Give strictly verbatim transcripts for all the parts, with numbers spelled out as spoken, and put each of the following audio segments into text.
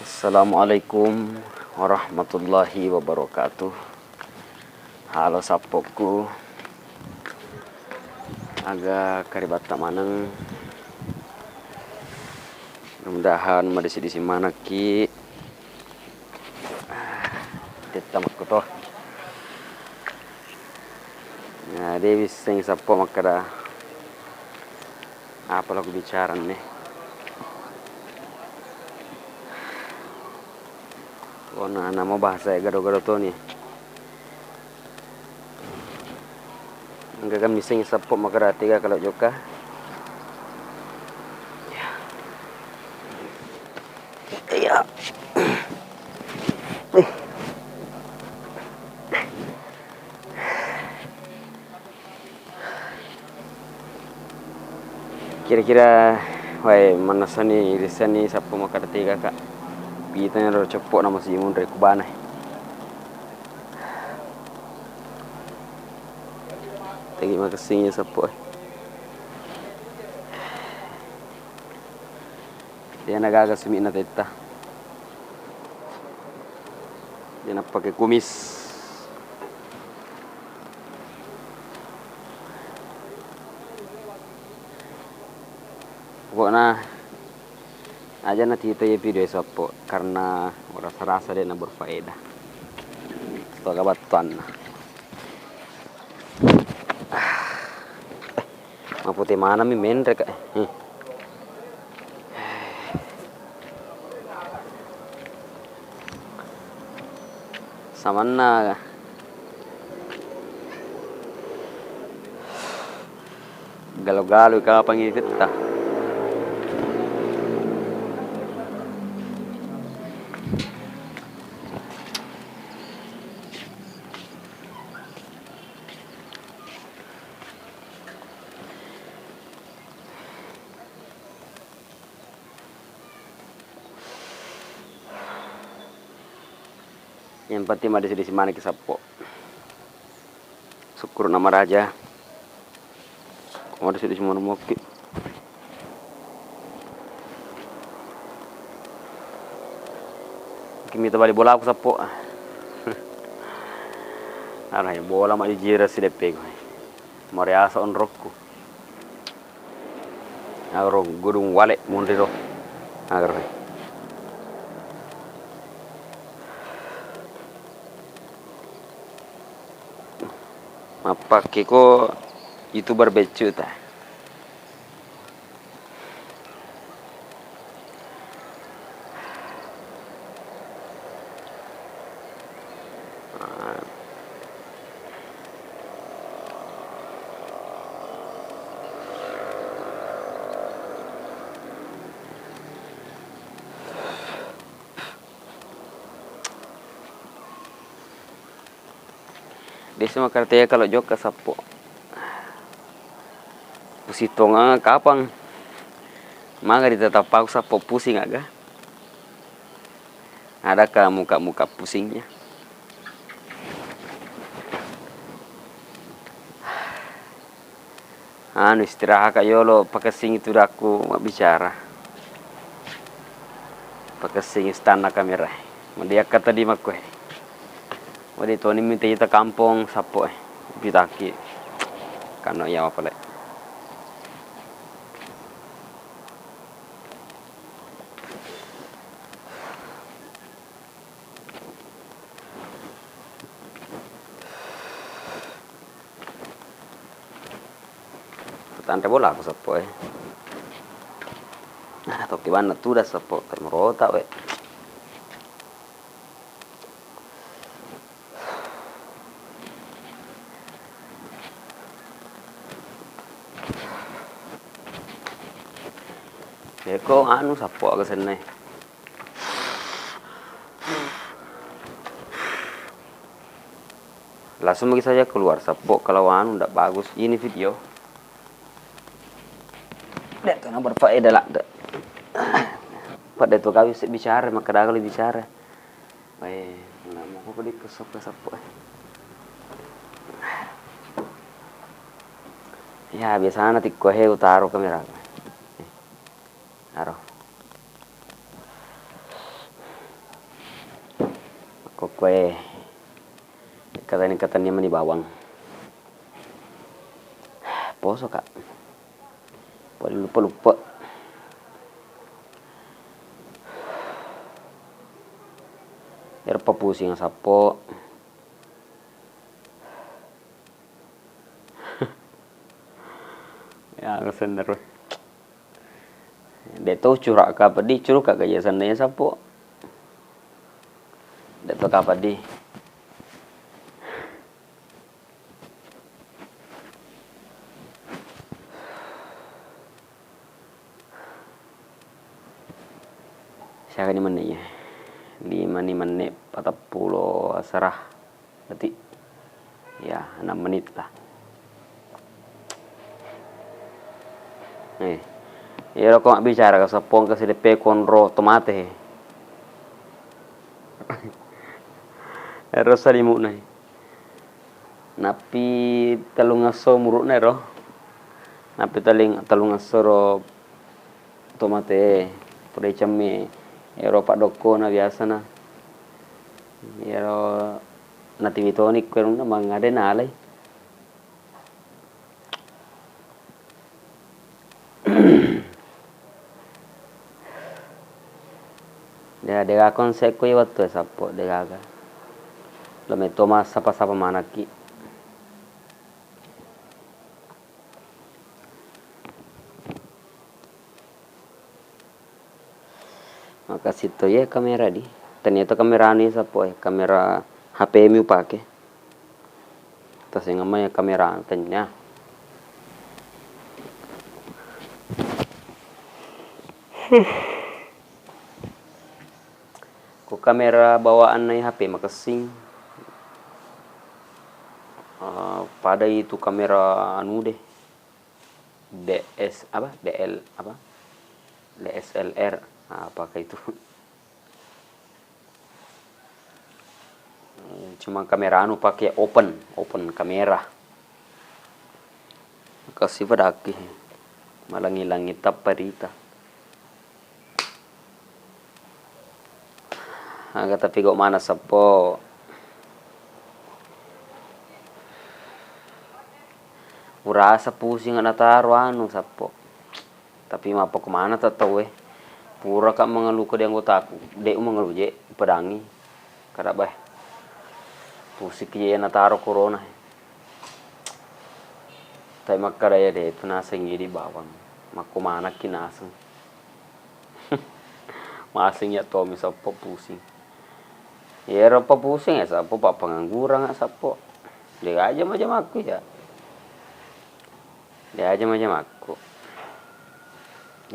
Assalamualaikum warahmatullahi wabarakatuh. Halo sappokku, aga karibatta maneng. Mudah-mudahan madisi-disi manekki. Tetta makkuto. Nah, de' wisseng sappo makkeda apa lao ku bicara ni. Oh, na, namo bahasa gado-gado to ni. Engka ga misseng sappo makkeda tega kalau jokka. Iya. Kira-kira, wae, manessani, irissani sappo makkeda tega ka. Pitani ro ceppo na masih munre kubana. Tegi makessing ya sappo. Dena gaga sumi'na tetta. Dena pake kumis. Pokokna aja na tita ye video sappo karena rasa-rasa de' na berfaedah. Toga battuanna. Mapute maneng mi menre ka. Hmm. Samanna galo-galo kapang ifetta. Yang penting madisi-disi maneng ki sappo. Sukkuru' na maraja. Ko madisi-disi maneng mokki. Ki mita bali bolaku sappo. Arah bola majijira sideppego. Mariasa onrokku. Agaro godung wale munri ro. Agaro. Mappakke ko youtuber beccu ta. Biasa makkeda tega kalau jokka sappo. Pusing tonga kapang. Maga ditetappaku sappo pusing aga. Adakah muka-muka pusingnya? Anu, istirahat ka yolo, pakessing itu daku mabbicara. Pakessing stanna kamera. Madiakka tadi makkue. Wadi toni mita ita kampong sappo e. Pitaki. Kano iya mapale. Tanre bola aku seppo e. Nah, tokki banna tuda seppo, tapi merota we. Eko anu sappo aga senna e. Langsung magi saja keluar, seppo kalau anu ndak bagus ini video. Ndak tona berfaedah lah, ndak. Pada tu kau bisa bicara, maka dah kalau bicara. Eh, namo kok di kesok ke seppo e. Ya, biasana tikko he utaro kamera. Aro. Pokoknya katani-katani mani bawang. Poso, Kak. Poli lupa-lupa. Ero papusinga sappo. Ya, senner. De' to curaka peddi, curuka ka iya senna iya sappo. De' to ka peddi. Siaga ni menit ya? Lima ni menit patappulo asera. Berarti ya, enam menit lah. Eh, iyaro ko mabbicara ka sappo engka sideppe konro tomate. Ero salimu'na. Nappi tellungesso muru'na ero. Nappi telling-, tellungesso ro tomate, pura icemme, ero paddokkona biasana. Ero natiwi toni ko erunna mangngade nalai. De-, degaga konsepku iya wettu e sappo, degaga. Lo metto massapa-sapa manakki. Makasih to ye kamera di. Ternyata kamera anu sappo e, kamera H P mi upake. Tasengeng mai kamera tennia. Ko kamera bawaanna H P makessing. Eh, pada itu kamera anu de. D S apa? D L apa? D S L R. Nah, apakah itu? Cuma kamera anu pake open, open kamera. Kasi padaki. Malangi-langi tappa rita. Aga tapi kok mana sappo. Urasa pusing nataro anu sappo. Tapi mappakko maneng tau e. Puraka mangaluko di anggotaku, de' umangelu je, pedangi. Kada bae. Pusiki je nataro corona. Tapi makkada ya de' tu naseng idi bawang. Makko manakki naseng. Maseng ya tomi sappo pusing. Iyaro papusing ya sappo, pappangangguran sappo. De' aja majamakku ya. De' aja majamakku.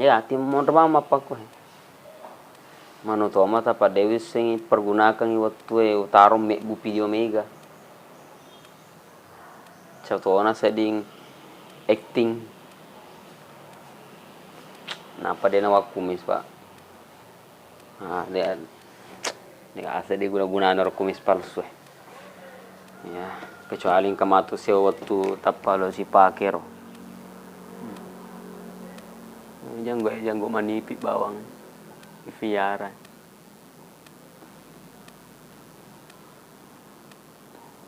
Ya, ati monro mama pakkue. Manu toma tapa de' wissengi pergunakangi wettue utaro mebbu video mega. Contohna sedding acting. Nappa de' nawakkumis, Pak. Ah, de', de' ase de' guna-gunana ro kumis palsu e. Ya, kecuali engka matu sewa wettu tappa lo sipake ro. Janggo, janggo manipi bawang ifiara.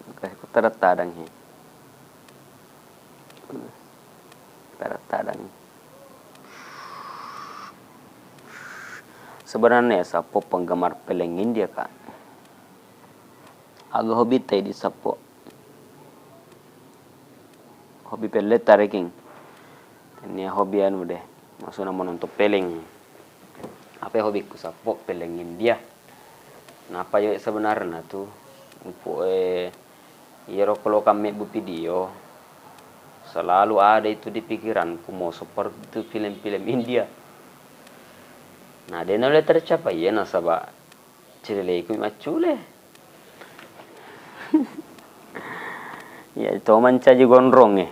Oke, ku tadang-tadang he. Tadang-tadang. Sebenarnya sappo penggemar peleng India, Kak. Aga hobi tai di sappo. Hobi pelletta rekeng. Tennia hobi anu de. Maksudna menonton peleng. Apa ya hobiku sappo peleng India. Napa yo sebenarnya tu, empu, eh, iyaro ko lokang mebbu video, selalu ada itu di pikiranku, mau seperti itu film-film India. Nah, de' naulle tercapai ya, nasaba cileleku maccule. Ya to mancaji gondrong e.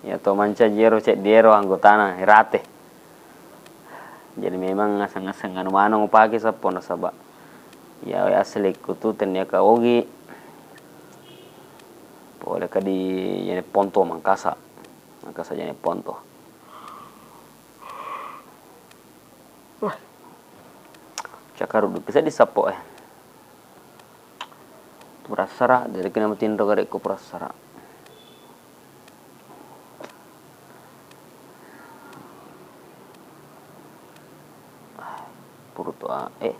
Ya to mancaji ero ceddi ero anggotana rate. Jadi memang ngaseng-ngaseng anu maneng upake sappo nasaba ya aslikku tu tennia ka Ogi. Pole ka di Jane Ponto Mangkasa. Mangkasa Jane Ponto. Wah. Cakkarudduki seddi sappo e. Sara, jadi kena matinro gare ko pura sara. Puru to, ah, eh.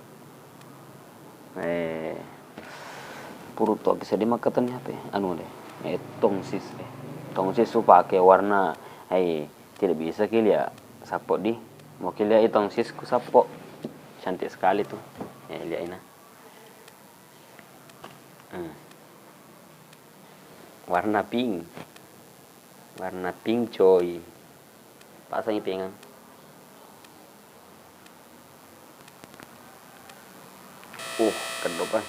Eh, puru to bisa dimakkatani apa ya? Anu deh. Eh, tongsis, eh. Tongsis upake warna, eh, tidak bisa ki lihat sappo di. Mau ki lihat, eh, tongsis ku sappo. Cantik sekali tuh. Eh, lihat ini. Hmm. Warna pink. Warna pink, coy. Pasangi tengang. Uh, kedok, ah.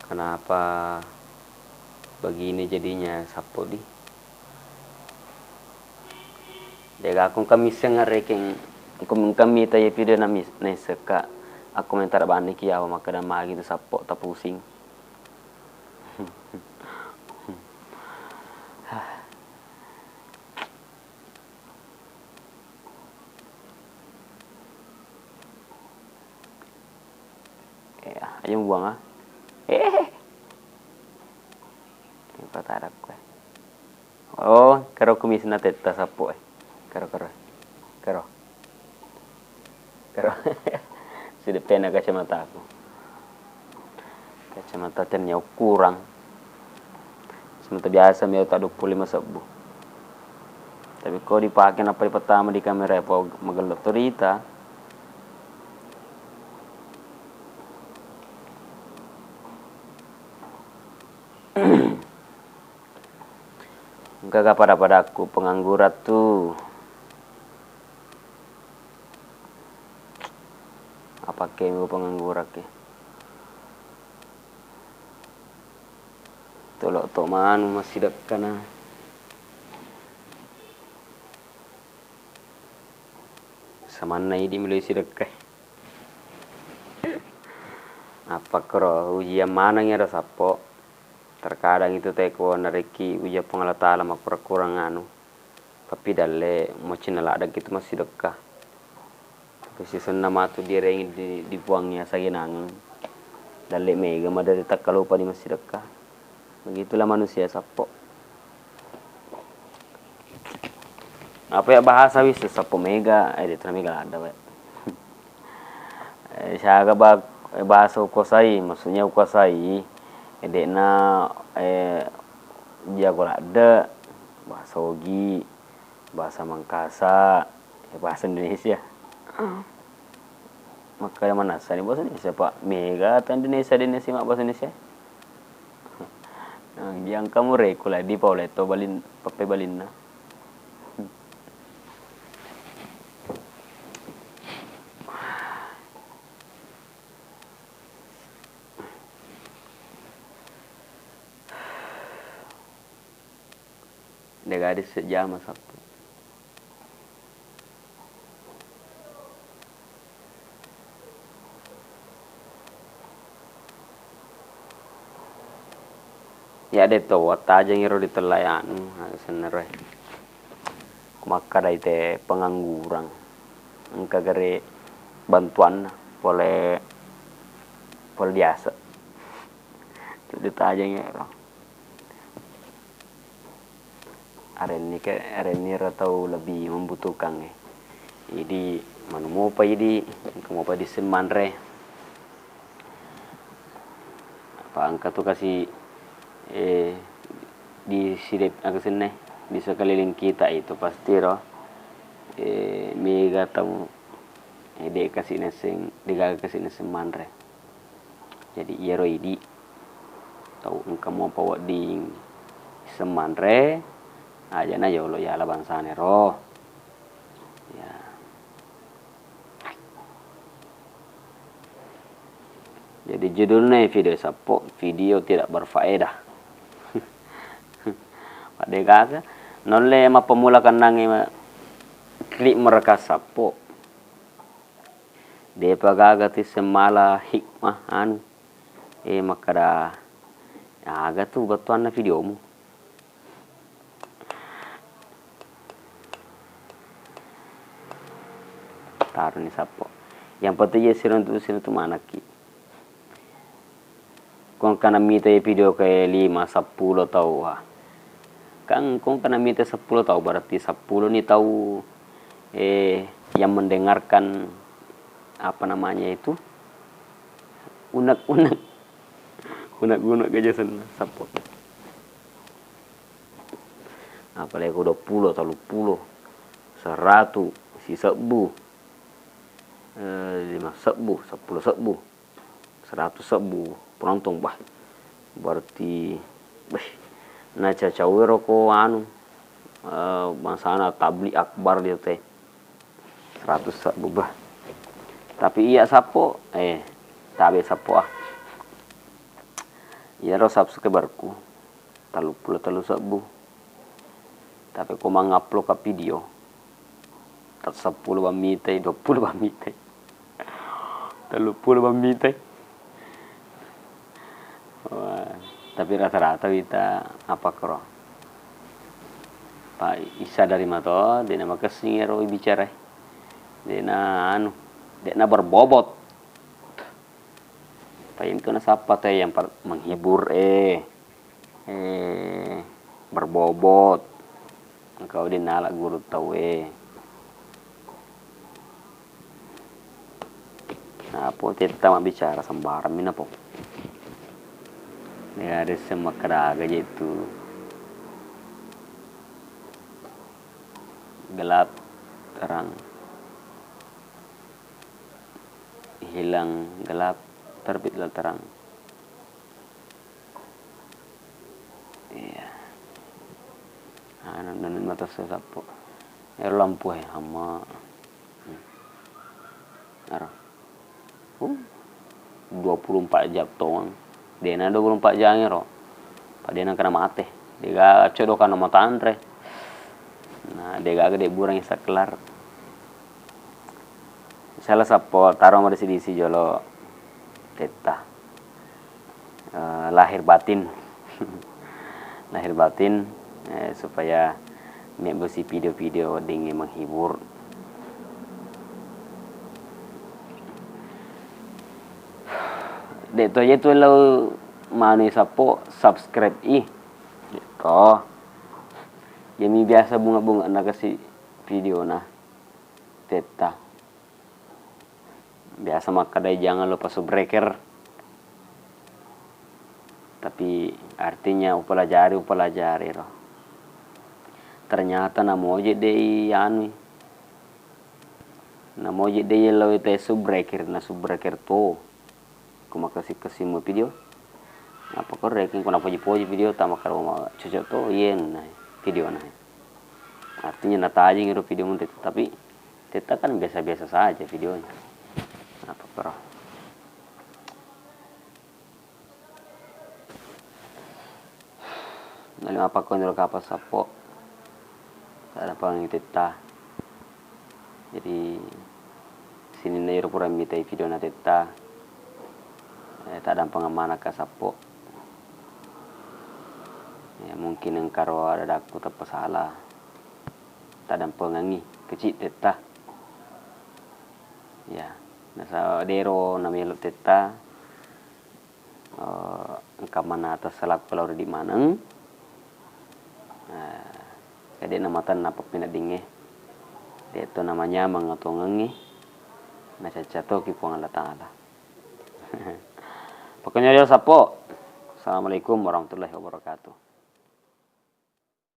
Kenapa begini jadinya sappo di? Dega aku engka misseng arekeng, aku engka mita ye video na mis-, naisseka. Aku mentara bani ki awa makkeda magi tu sappo tapusing. Eh, ayo buang, ah. Eh. Patara kue. Oh, karo kumisna tetta sappo, eh. Karo, karo. Karo. Karo. Sudah pena kacamataku. Kacamata ternyata kurang. Kacamata biasa mi ta dua puluh lima sebbu. Tapi ko dipake nappa pertama di kamera, apa magello torita. Engkaga pada-padakku pengangguran tu. Apa kemu pengangguran ke? Tolok to manu massidekka na. Samanna idi mulai sidekka. Apa koro ujian maneng ero sappo. Terkadang itu teko narekki ujian Puang Allah Taala makurang-kurang anu. Tapi dalle mocinna ladde kitu massidekka. Tapi sisenna matu dierengi di, di Puang iya sagenangeng. Dalle mega maderi takkalupa di massidekka. Begitulah manusia sappo. Apa ya bahasa wis sappo mega, eh, de mega ladde, we. Eh, siaga ba-, eh, bahasa ukuasai, maksudnya ukuasai, eh, de'na, eh, jago ladde, bahasa Ogi, bahasa Mangkasa, eh, bahasa Indonesia. Makkeda manessani bahasa Indonesia, Pak. Mega tau Indonesia, Indonesia mabbahasa Indonesia. Nah, diangka mureku lah di Pauletto balin-, pappebalinna. De'ga dissejjama sappo. Ya de to wattajeng iro ditellai anu, senna roe. Ku makkadai te pengangguran. Engka gare bantuanna pole, pole diase. Ditajeng iro. Arenni ke, arenni ro tau lebih membutuhkan, eh. Idi manu mopa idi, engka mopa disseng manre. Apa engka tu kasi, eh, di side-, aga senna, di sekeliling kita itu pasti ro, eh, mega tau, eh, de kasi nasseng, degaga kasi nasseng manre. Jadi iyaro idi tau engka mopa wedding isseng manre, ajana yolo yala bangsana ro. Ya. Jadi judulna video sappo, video tidak berfaedah. Paddegaga, naulle mappamula kannangnge ma-, klik merekam sappo. De'pa gaga tisseng mala hikmah anu, eh, makkeda, "Aga tu bettuanna videomu?" Taroni sappo. Yang penting je siruntu-siruntu manakki. Ko engka namita video ke lima, seppulo tau, ha. Kan ko engka namita seppulo tau, berarti seppulo ni tau, eh, yang mendengarkan, apa namanya itu, unek-unek. Unek-unek aja senna, sappo. Apalagi ko duappulo, telluppulo, seratu, sisebbu, eh, lima sebbu, seppulo sebbu, seratu sebbu penonton, bah. Berarti, beh, nacacauero ko anu, eh, bangsana tabli akbar dia teh. Seratu sebbu, bah. Tapi iya sappo, eh, tabe sappo ah. Iyaro subscriberku telluppulo tellu sebbu. Tapi ko mangupload ka video, ta-, seppulo bang mitai, duappulo bang mitai, telluppulo bang mitai. Wah, tapi rata-rata wita apa kro? Pa isadari mato, de'na makessing ero bicara. De'na anu, de'na berbobot. Paling tu nasappa teh yang per-, menghibur, eh, eh, berbobot. Engka wedding nala guru tau e. Napo tetta mabbicara sembarang mi napo. Nega ada semakkeda aga je tu. Gelap, terang. Hilang gelap, terbitlah terang. Iya. Anu, nanu mata sappo. Ero lampu e, amma. Aro. Uh, dua puluh empat jam tongeng. De'na dua puluh empat jam ero. Pa de'na kena mate. De'ga codokana matanre. Nah, de'gaga de' burang isakkelar. Salah sappo taro madisi-disi jolo tetta. Eh, lahir batin. Lahir batin, eh, supaya mebbusi video-video weddingnge menghibur. De' to je tu lao manu sappo subscribe i. De' to. Jadi biasa bunga-bunga nakasi videona tetta. Biasa makkedai, "Jangan lupa subscribe." Tapi artinya upelajari, upelajari ro. Ternyata namoje dei anui. Namoje dei yello te subscribe, na subscribe to. Ko makessing-kessing mo video. Apa ko rekeng ko napoji-poji video ta makkeda ma cocok to, iye na video na. Artinya natajeng ero video mu, tapi tetta kan biasa-biasa saja videonya. Apa kero? Nalima pakko niro kapang sappo. Taddampengeng tetta. Jadi sininna iro pura mitai videona tetta, eh, taddampengeng manakka sappo. Ya, mungkin engkaro ada-adakku teppa salah. Taddampengengngi kecik tetta. Ya, nasa dero namelo tetta, eh, engka manata selaku lao ridi maneng. Eh, ya, de' namatenna pappeneddingnge. De' to namanyameng atongengnge. Nacacca toki Puang Allah Ta'ala. Pokoknya ya sappo. Assalamualaikum warahmatullahi wabarakatuh.